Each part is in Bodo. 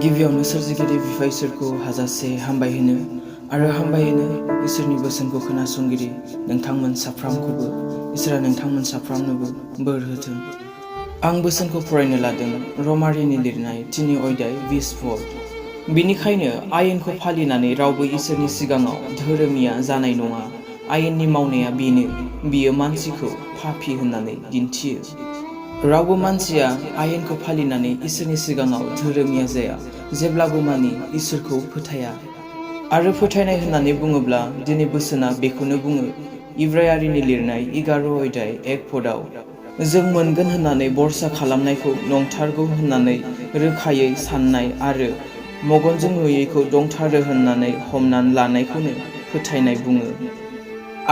गिबियावनो सोरजिगिरि बिफा इसोरखौ हाजासे हामबाय होनो इसोरनि बोसोनखौ खोनासंगिरि नोंथांमोन साफ्रामखौबो इसोरा नोंथांमोन साफ्रामनोबो बोर होथों। आं बोसोनखौ फरायनो लादों रमारिनि लिरनाय 3 अध्याय 20 पद। बिनिखायनो आयेनखौ फालिनानै रावबो इसोरनि सिगाङाव धोरोमिया जानाय नङा। आयेननि मावनाया बेनो, बियो मानसिखौ पापी होननानै दिन्थियो। रावबो मानसिया आयेनखौ फालिनानै इसोरनि सिगाङाव धोरोमिया जाया, जेब्लाबो मानि इसोरखौ फोथाया। आरो फोथायनाय होननानै बुङोब्ला दिनै बोसोना बेखौनो बुङो। इब्रायारिनि लिरनाय 11 अध्याय 1 पदआव जों मोनगोन होननानै बरसा खालामनायखौ नंथारगौ होननानै रोखायै साननाय आरो मगनजों नुयैखौ दंथारो होननानै हमनानै लानायखौनो फोथायनाय बुङो।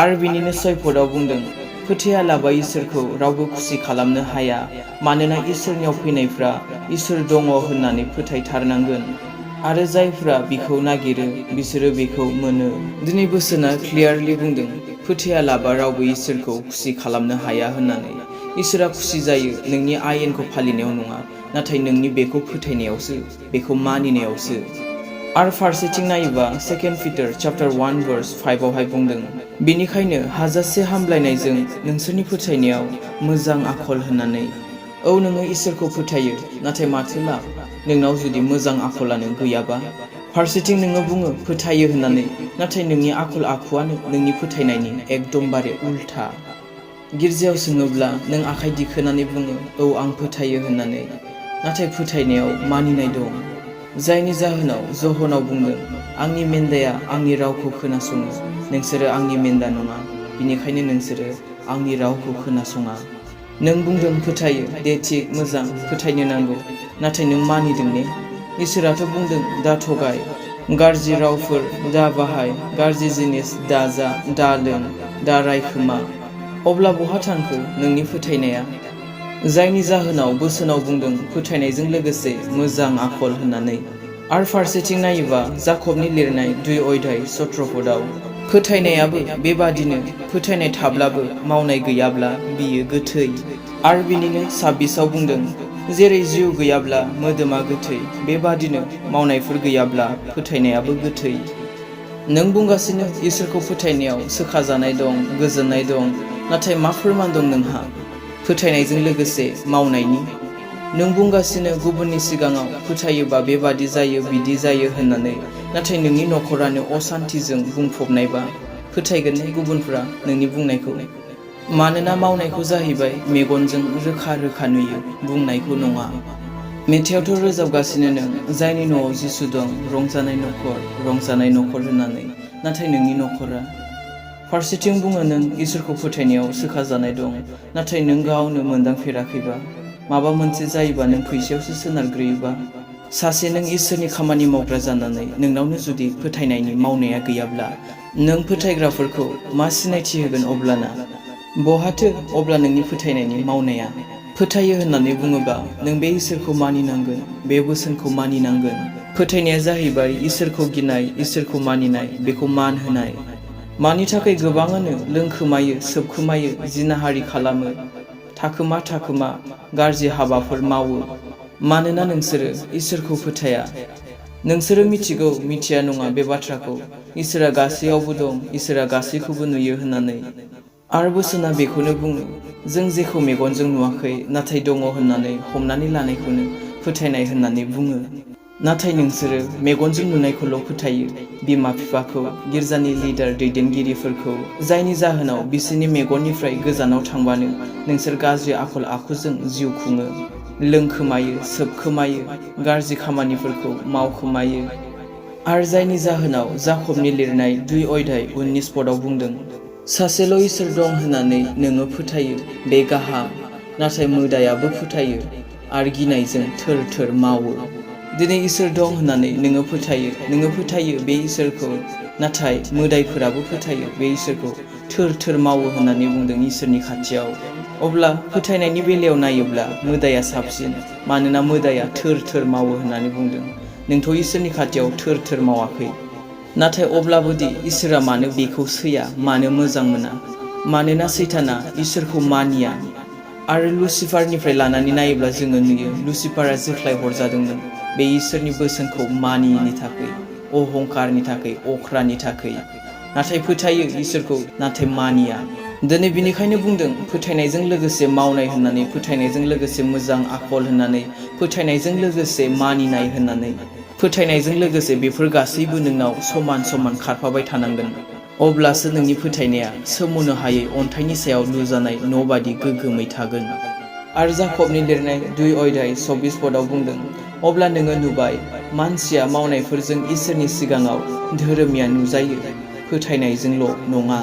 आरो बिनिनो 6 पदआव बुंदों, फोथायालाबा इसोरखौ रावबो खुसि खालामनो हाया, मानोना इसोरनियाव फैनायफ्रा इसोर दङ होननानै फोथायथारनांगोन आरो जायफ्रा बिखौ नागिरो बिसोरो बेखौ मोनो। दिनै बोसोना क्लियारलि बुंदों, फोथायालाबा रावबो इसोरखौ खुसि खालामनो हाया होननानै। इसोरा खुसि जायो नोंनि आयेनखौ फालिनायाव नङा, नाथाय नोंनि बेखौ फोथायनायावसो, बेखौ मानिनायावसो। आरो फारसेथिं नायोबा 2 Peter chapter 1 verse 5 आवहाय बुंदों, बेनिखायनो हाजासे हामलायनायजों नोंसोरनि फोथायनायाव मोजां आखल होननानै। औ, नोङो इसोरखौ फोथायो, नाथाय माथो लाब नोंनाव जुदि मोजां आखलानो गैयाबा। फारसेथिं नोङो बुङो फोथायो होननानै, नाथाय नोंनि आखल आखुआनो नोंनि फोथायनायनि एकदमबारे उल्था। गिर्जायाव सोङोब्ला नों आखाइ दिखोनानै बुङो औ आं फोथायो होननानै, नाथाय फोथायनायाव मानिनाय दं। जायनि जाहोनाव ज'हनाव बुंदों, आंनि मेन्दाया आंनि रावखौ खोनासङो, नोंसोरो आंनि मेन्दा नङा, बिनिखायनो नोंसोरो आंनि रावखौ खोनासङा। नों बुंदों फोथायो, दे थिग मोजां, फोथायनो नांगौ, नाथाय नों मानिदों ने? इसोराथ' बुंदों दा थगाय, गाज्रि रावफोर दा बाहाय, गाज्रि जिनिस दा जा, दा लों, दा रायखोमा। अब्ला बहा थांखो नोंनि फोथायनाया? जायनि जाहोनाव बोसोनाव बुंदों फोथायनायजों लोगोसे मोजां आखल होननानै। आरो फारसेथिं नायोबा जाकबनि लिरनाय 2 अध्याय 17 पदआव फोथायनायाबो बेबादिनो, फोथायनाय थाब्लाबो मावनाय गैयाब्ला बियो गोथै। आरो बिनिनो 26 आव बुंदों, जेरै जिउ गैयाब्ला मोदोमा गोथै, बेबादिनो मावनायफोर गैयाब्ला फोथायनायाबो गोथै। नों बुंगासिनो इसोरखौ फोथायनायाव सोखाजानाय दं, गोजोननाय दं, नाथाय मा फोरमान दं नोंहा फोथायनायजों लोगोसे मावनायनि? नों बुंगासिनो गुबुननि सिगाङाव फोथायोबा बेबादि जायो बिदि जायो होननानै, नाथाय नोंनि न'खरानो असान्थिजों बुंफबनायबा फोथायगोन ने गुबुनफ्रा नोंनि बुंनायखौ? मानोना मावनायखौ जाहैबाय मेगनजों रोखा रोखा नुयो, बुंनायखौ नङा। मेथाइयावथ' रोजाबगासिनो नों, जायनि न'आव जिसु दं रंजानाय न'खर होननानै, नाथाय नोंनि न'खरा? फारसेथिं बुङो नों इसोरखौ फोथायनायाव सोखाजानाय दं, नाथाय नों गावनो मोनदांफेराखैबा, माबा मोनसे जायोबा नों फैसायावसो सोनारग्रोयोबा। सासे नों इसोरनि खामानि मावग्रा जानानै नोंनावनो जुदि फोथायनायनि मावनाया गैयाब्ला, नों फोथायग्राफोरखौ मा सिनायथि होगोन अब्लाना? बहाथो अब्ला नोंनि फोथायनायनि मावनाया? फोथायो होननानै बुङोबा नों बे इसोरखौ मानिनांगोन, बे बोसोनखौ मानिनांगोन। फोथायनाया जाहैबाय इसोरखौ गिनाय, इसोरखौ मानिनाय, बेखौ मान होनाय। मानि थाखाय गोबाङानो लोंखोमायो, सोबखोमायो, जिनाहारि खालामो, थाखोमा गाज्रि हाबाफोर मावो? मानोना नोंसोरो इसोरखौ फोथाया। नोंसोरो मिथिगौ, मिथिया नङा बे बाथ्राखौ, इसोरा गासैयावबो दं, इसोरा गासैखौबो नुयो होननानै। आरो बोसोना बेखौनो बुङो, जों जेखौ मेगनजों नुवाखै नाथाय दङ होननानै हमनानै लानायखौनो फोथायनाय होननानै बुङो। नाथाय नोंसोरो मेगनजों नुनायखौल' फोथायो, बिमा बिफाखौ, गिर्जानि लिडार दैदेनगिरिफोरखौ, जायनि जाहोनाव बिसोरनि मेगननिफ्राय गोजानाव थांबानो नोंसोर गाज्रि आखल आखुजों जिउ खुङो, लोंखोमायो, सोबखोमायो, गाज्रि खामानिफोरखौ मावखोमायो। आरो जायनि जाहोनाव जाकबनि लिरनाय 2 अध्याय 19 पदआव बुंदों, सासेल' इसोर दं होननानै नोङो फोथायो, बे गाहाम, नाथाय मोदायाबो फोथायो आरो गिनायजों थोर थोर मावो। दिनै इसोर दं होननानै नोङो फोथायो बे इसोरखौ, नाथाय मोदायफोराबो फोथायो बे इसोरखौ, थोर थोर मावो होननानै बुंदों इसोरनि खाथियाव। अब्ला फोथायनायनि बेलायाव नायोब्ला मोदाया साबसिन, मानोना मोदाया थोर थोर मावो होननानै बुंदों। नोंथ' इसोरनि खाथियाव थोर थोर मावाखै। नाथाय अब्लाबोदि इसोरा मानो बेखौ सैया, मानो मोजां मोना? मानोना सैताना इसोरखौ मानिया। आरो लुसिफारनिफ्राय लानानै नायोब्ला जोङो नुयो लुसिफारा जोख्लाय हरजादोंमोन, बे इसोरनि बोसोनखौ मानियैनि थाखाय, अहंकारनि थाखाय, अख्रानि थाखाय। नाथाय फोथायो इसोरखौ, नाथाय मानिया। दिनै बिनिखायनो बुंदों फोथायनायजों लोगोसे मावनाय होननानै, फोथायनायजों लोगोसे मोजां आखल होननानै, फोथायनायजों लोगोसे मानिनाय होननानै, फोथायनायजों लोगोसे बेफोर गासैबो नोंनाव समान समान खारफाबाय थानांगोन। अब्लासो नोंनि फोथायनाया सोमोनो हायै अन्थाइनि सायाव लुजानाय न' बादि गोग्गोमै थागोन। आरो जाकबनि लिरनाय 2:24 पदआव बुंदों, अब्ला नोङो नुबाय मानसिया मावनायफोरजों इसोरनि सिगाङाव धोरोमिया नुजायो, फोथायनायजोंल' नङा।